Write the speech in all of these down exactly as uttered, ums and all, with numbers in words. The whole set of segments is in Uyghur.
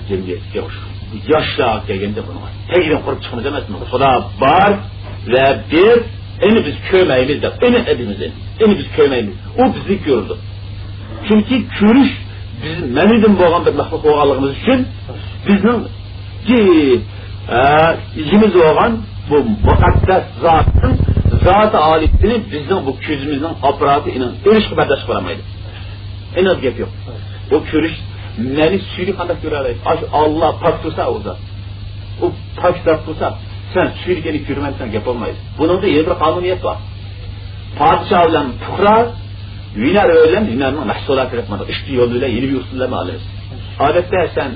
جەمئىيەتكە ياشلار كەلگەندە بۇنىڭغا تەگدىن قۇرۇپ چىقىمىز ئەمەسمۇ؟ خۇدا بار ۋە بىر، ئېنى بىز كۆرمەيمىز دەپ، ئېنى ئەدىمىز، ئېنى بىز كۆرمەيمىز. ئۇ بىزنى كۆرىدۇ. چۈنكى كۆرۈش بىز مەنىدىن بولغان بىر مەخلۇق بولغانلىقىمىز ئۈچۈن بىزنىڭ ئە، ئىگىمىز بولغان بۇ مۇقەددەس زاتنىڭ زاتى ئالىيسىنى بىزنىڭ بۇ كۆزىمىزنىڭ ئاپپاراتى ئېنىڭ ئېلىشقا بەرداشلىق بېرەلمەيدۇ. ئېنىق گەپ يوق. بۇ كۆرۈش مەنى سۈيىنى قانداق كۆرەلەيدۇ؟ ئاشۇ ئاللا پاك تۇرسا ئۇ زات. ئۇ پاك زات بولسا، سەن سۈيىنى كۆرىمەن دېسەڭ گەپ بولمايدۇ. بۇنىڭدا يەنە بىر قانۇنىيەت بار. پادىشاھ بىلەن پۇقرا ھۈنەر بىلەن ھۈنەرنىڭ مەھسۇلاتى دەپ مانا ئىككى يول بىلەن يەنە بىر ئۇسۇل بىلەن ئالىمىز. ئادەتتە سەن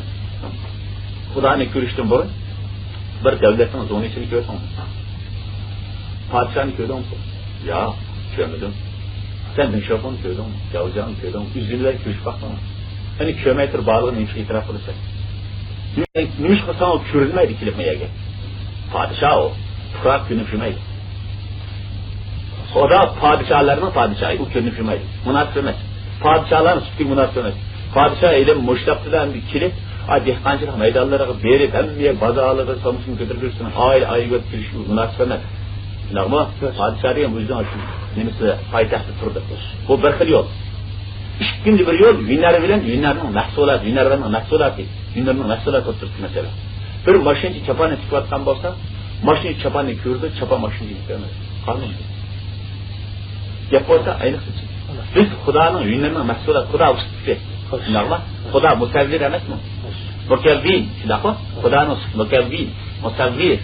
خۇدانى كۆرۈشتىن بۇرۇن بىر دۆلەتنىڭ زۇڭلىسىنى كۆردۈڭمۇ؟ پادىشاھنى كۆردۈڭمۇ؟ ياق، كۆرمىدىم. سەن دېڭشياۋفېڭنى كۆردۈڭمۇ؟ جياۋجياڭنى كۆردۈڭمۇ؟ ئۆزۈڭ بىلەن كۆرۈشۈپ باقتىڭمۇ؟ ئەنە كۆرمەي تۇرۇپ بارلىقىنى نېمىشقا ئېتىراپ قىلىسەن؟ نېمىشقا ساڭا كۆرۈنمەيدۇ كېلىپ ما يەرگە؟ پادىشاھ ئۇ. پۇقرا كۆرۈنۈپ يۈرمەيدۇ. خۇدا پادىشاھلارنىڭ پادىشاھى، ئۇ كۆرۈنۈپ يۈرمەيدۇ. مۇناسىپ ئەمەس. پادىشاھلارنىڭ سۈپىتىگە مۇناسىپ ئەمەس. پادىشاھ ئىلىم مۇشۇ ھەپتىدە ئەمدى كېلىپ، ئا، دېھقانچىلىق مەيدانلىرىغا بېرىپ، ھەممە يەر بازارلىرىدا سومكىسىنى كۆتۈرۈپ يۈرسۇن، ئائىلە ئائىلىگە كىرىشكە مۇناسىپ ئەمەس. شۇنداقمۇ؟ پادىشاھ دېگەن ئۆزىنىڭ نېمىسى، پايتەختى تۇرىدۇ. بۇ بىر خىل يول. ئىككىنچى بىر يول، ھۈنەر بىلەن ھۈنەرنىڭ مەھسۇلاتى، ھۈنەرۋەننىڭ مەھسۇلاتى، ھۈنەرنىڭ مەھسۇلاتى ئوتتۇرىسىدا مەسىلە. بىر ماشىنىچى چاپاننى تىكىۋاتقان بولسا، ماشىنىچى چاپاننى كۆرىدۇ، چاپان ماشىنىچىنى كۆرمەيدۇ. قانۇن. گەپ بولسا ئاينىقسىچ. بىز خۇدانىڭ ھۈنىرىنىڭ مەھسۇلاتى، خۇدا ئۇستىسى. شۇنداقمۇ؟ خۇدا مۇسەۋۋىر ئەمەسمۇ؟ مۇكەۋۋىن، شۇنداقمۇ؟ خۇدانىڭ ئۇستىسى مۇكەۋۋىن، مۇسەۋۋىر.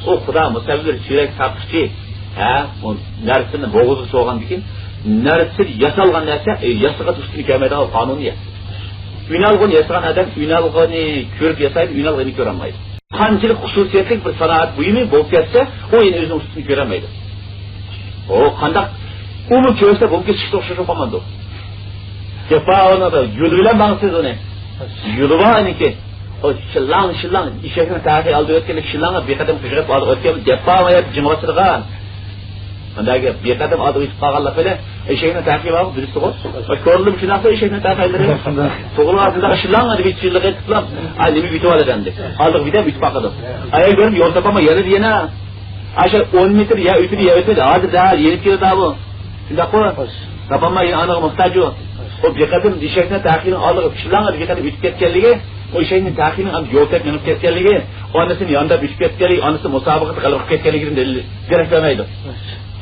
ئۇ خۇدا مۇسەۋۋىر، سۈرەت تارتقۇچى. ھە، ئۇ نەرسىنى بوغۇزغا سوغاندىكىن، نەرسە ياسالغان نەرسە، ئە، ياسىغان ئۈستىنى كۆرمەيدىغان قانۇنىيەت. ئۈنئالغۇنى ياسىغان ئادەم ئۈنئالغۇنى كۆرۈپ ياسايدۇ، ئۈنئالغىنى كۆرەلمەيدۇ. قانچىلىك خۇسۇسىيەتلىك بىر سانائەت بۇيۇمى بولۇپ كەتسە، ئۇ يەنە ئۆزىنىڭ ئۈستىنى كۆرەلمەيدۇ. ئۇ قانداق؟ ئۇمۇ كۆرسە، بۇمۇ كۆرسە، ئىشتا ئوخشاش بولۇپ قالمامدۇ؟ جاپا ئۇنىڭدا يولى بىلەن ماڭسىز ئۇنى. يولى بار ئۇنىڭكى. ئۇ شىللاڭ، شىللاڭ، ئېشەكنىڭ تاقى ئالدىغا ئۆتكەندە، شىللاڭ بىر قەدەم قىژغىرىپ ئالدىغا ئۆتكەن، جاپا ما يەپ جىڭ باسىدىغان. مۇنداق گەپ، بىر قەدەم ئالدىغا ئۆتۈپ قالغانلىق بىلەن، ئېشەكنىڭ تاقى بارغۇ، دۇرۇستىغۇ. كورلىمۇ شۇنداقلا ئېشەكنىڭ تاقىلىرى. تۇغۇلغان شۇنداق شىللاڭ دېگەن چىللىق ئېيتىپلا، ئا، نېمىگە ئۆتۈۋالىدۇ ئەمدى؟ ئالدىغا بىردەم ئۆتۈپ باقىدۇ. ئايال كۆرۈپ يول تاپالماي يەنە، يەنە. ئاشۇ ئون مېتىر يا ئۆتىدۇ، يا ئۆتمىدى. ھازىر دەل يېنىپ كېلىدۇ بۇ. شۇنداققۇ؟ تاپالماي يەنە ئانىغا موھتاج ئۇ. ئۇ بىر قېتىم ئېشەكنىڭ تاقىنىڭ ئالدىغا شىللاڭ بىر قېتىم ئۆتۈپ كەتكەنلىكى، ئۇ ئېشەكنىڭ تاقىنىڭ ئەمدى يول تېپىپ مېڭىپ كەتكەنلىكى، ئانىسىنى يانداپ ئۆتۈپ كەتكەنلىكى، ئانىسى مۇسابىقىدە غەلىبە قىلىپ كەتكەنلىكىدىن دېرەك بەرمەيدۇ.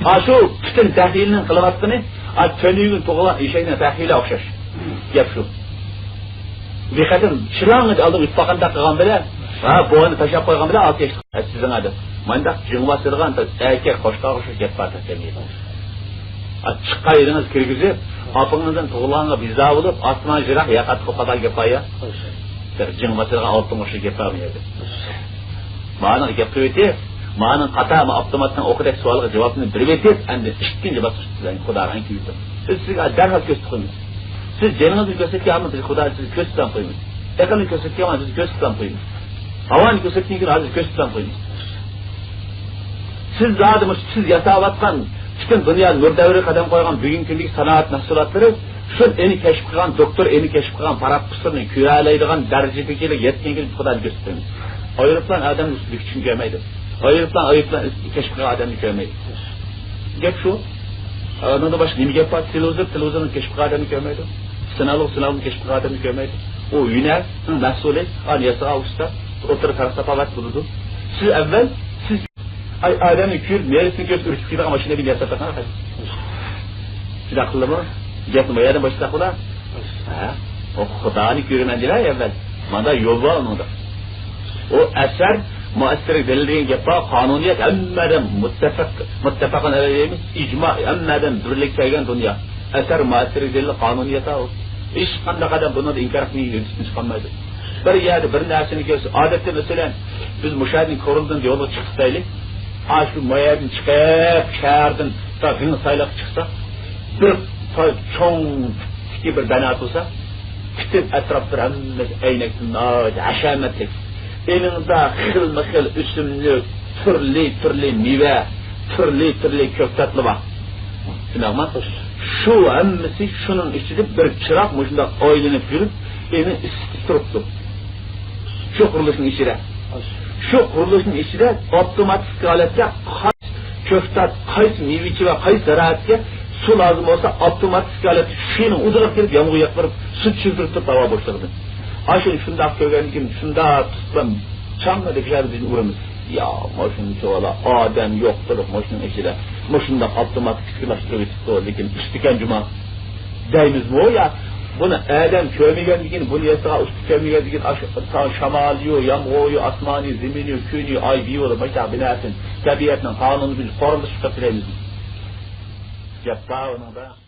ئاشۇ پۈتۈن تەھلىلنىڭ قىلىۋاتقىنى، ئا، تۈنۈگۈن تۇغۇلغان ئېشەكنىڭ تەھلىلى ئوخشاش. گەپ شۇ. بىر قېتىم شىللاڭ ئالدىغا ئۆتۈپ باققاندەك قىلغان بىلەن، ھە، بوينى تاشلاپ قويغان بىلەن، ئالتە ياشلىق سىزنىڭ ئادەم. مانداق جىڭ باسىدىغان ئەركەك قوشقاغا ئوخشاش گەپ بار تەسەللى. ئا، چىققان يېرىڭىز كىرگۈزۈپ، ئاپىڭىزدىن تۇغۇلغانغا بىزا بولۇپ، ئاسمان يىراق، يەر قاتتىق قوپادا گەپ بار يا. جىڭ باسىدىغان ئالتۇن ئوخشاش گەپ بارمۇ يەردە؟ مانىڭ گەپ قىلىۋېتىپ، مانىڭ قاتا ما ئاپتوماتنىڭ ئوقىدەك سوئالغا جاۋابنى بېرىۋېتىپ، ئەمدى ئىككىنچى باسقۇچ بىلەن خۇدانىڭ كۆيدى. بىز سىزگە دەرھال كۆرسىتىپ قويىمىز. سىز جېنىڭىزنى كۆرسەتكەن ئالما بىز خۇدا سىزگە كۆرسىتىپ قويىمىز. ئەقىلنى كۆرسەتكەن ئالما سىزگە كۆرسىتىپ قويىمىز. ھاۋانى كۆرسەتكەن كۈنى ھازىر كۆرسىتىپ قويىمىز. سىز زادى مۇشۇ سىز ياساۋاتقان پۈتۈن دۇنيا نۇر دەۋرى قەدەم قويغان بۈگۈنكى كۈندىكى سانائەت مەھسۇلاتلىرى شۇ ئېنى كەشىپ قىلغان، دوكتور ئېنى كەشىپ قىلغان پاراخوتلىرىنى كۆرەلەيدىغان دەرىجىگە كېلىپ يەتكەن كۈنى خۇدانى كۆرسىتىمىز. ئايروپىلان ئادەمنى لۈكچىنى كۆرمەيدۇ. ئايروپىلان، ئايروپىلان كەشىپ قىلغان ئادەمنى كۆرمەيدۇ. گەپ شۇ. ئۇنىڭدىن باشقا نېمە گەپ بار؟ تېلېۋىزور، تېلېۋىزورنى كەشىپ قىلغان ئادەمنى كۆرمەيدۇ. سىنالوگ، سىنالوگنى كەشىپ قىلغان ئادەمنى كۆرمەيدۇ. ئۇ ھۈنەرنىڭ مەھسۇلى، ئانى ياسىغان ئۇستا، ئوتتۇرا پەرق تاپاۋەت بولىدۇ. سىز ئەۋۋەل، سىز ئاي، ئادەمنى كۆرۈپ، نېرىسىنى كۆرسە ئۈركۈپ كېتىدىغان ماشىنا بىلەن ياساپ بېقىڭ. شۇنداق قىلدىمۇ؟ گەپنى ما يەردىن باشلىساق بولا؟ ھە؟ ئۇ خۇدانى كۆرىمەن دېدى ئەۋۋەل. مانا يول بار ئۇنىڭدا. ئۇ ئەسەر مۇئەسسەرگە دەلىل دېگەن گەپ بار، قانۇنىيەت ھەممە ئادەم مۇتتەپىق، مۇتتەپەقۇن ئەلەيھى دېمەيمىز، ئىجما، ھەممە ئادەم بىرلىككە كەلگەن دۇنيا. ئەسەر مۇئەسسەرگە دەلىل قانۇنىيەت ئۇ. ھېچقانداق ئادەم بۇنىڭدا ئىنكار قىلماي، ھۆججىتىنى چىقارمايدۇ. بىر يەردە بىر نەرسىنى كۆرسە، ئادەتتە مەسىلەن، بىز مۇشۇ يەردىن كورلىدىن يولغا چىقتۇق دەيلى. ئاشۇ ما يەردىن چىقىپ، شەھەردىن تا غىڭ سايلاققا چىقساق، بىر تا-، چوڭ تىكى بىر بىنا تۇرسا، پۈتۈن ئەتراپلىرى ھەممىسى ئەينەكتىن ناھايىتى ھەشەمەتلىك. ئېنىڭدا خىلمۇ خىل ئۆسۈملۈك، تۈرلى تۈرلى مېۋە، تۈرلى تۈرلى كۆكتاتلار بار. شۇنداقمۇ؟ شۇ ھەممىسى شۇنىڭ ئىچىدە بىر چىراغ مۇشۇنداق ئايلىنىپ يۈرۈپ، ئېنى ئىسسىتىپ تۇرۇپتۇ. شۇ قۇرۇلۇشنىڭ ئىچىدە، شۇ قۇرۇلۇشنىڭ ئىچىدە ئاپتوماتىك ھالەتتە قايسى كۆكتات، قايسى مېۋىچى ۋە قايسى زىرائەتكە سۇ لازىم بولسا، ئاپتوماتىك ھالەتتە شۇنىڭ ئۇدۇلۇپ كېلىپ يامغۇر ياغدۇرۇپ، سۇ چۈشۈرۈپ تۇرۇپ ھاۋا بوشىلىدۇ. ئاشۇنى شۇنداق كۆرگەندىن كېيىن شۇنداق تۇتسام، چاڭ دېگەن بىزنى ئۇرىمىز. يا، ماشۇنچە بالا ئادەم يوق تۇرۇپ ماشىنىنىڭ ئىچىدە مۇشۇنداق ئاپتوماتىك پىكىرلەشتۈرۈۋېتىپتۇ، لېكىن ئىشتىكەن جۇما دەيمىزمۇ يا؟ بۇنى ئادەم كۆرمىگەندىكىن، بۇنى ياسىغان ئۇستا كۆرمىگەندىكىن، ئاشۇ شاماليۇ، يامغۇريۇ، ئاسمانى، زېمىنى، كۈنى، ئاي، بىۋۇلۇ، ماشۇنداق بىر نەرسىنى، تەبىئەتنىڭ قانۇنى بىلەن قورۇلۇش چىقىرىپ بېرەيمىزمۇ؟ گەپ بار ئۇنىڭدا.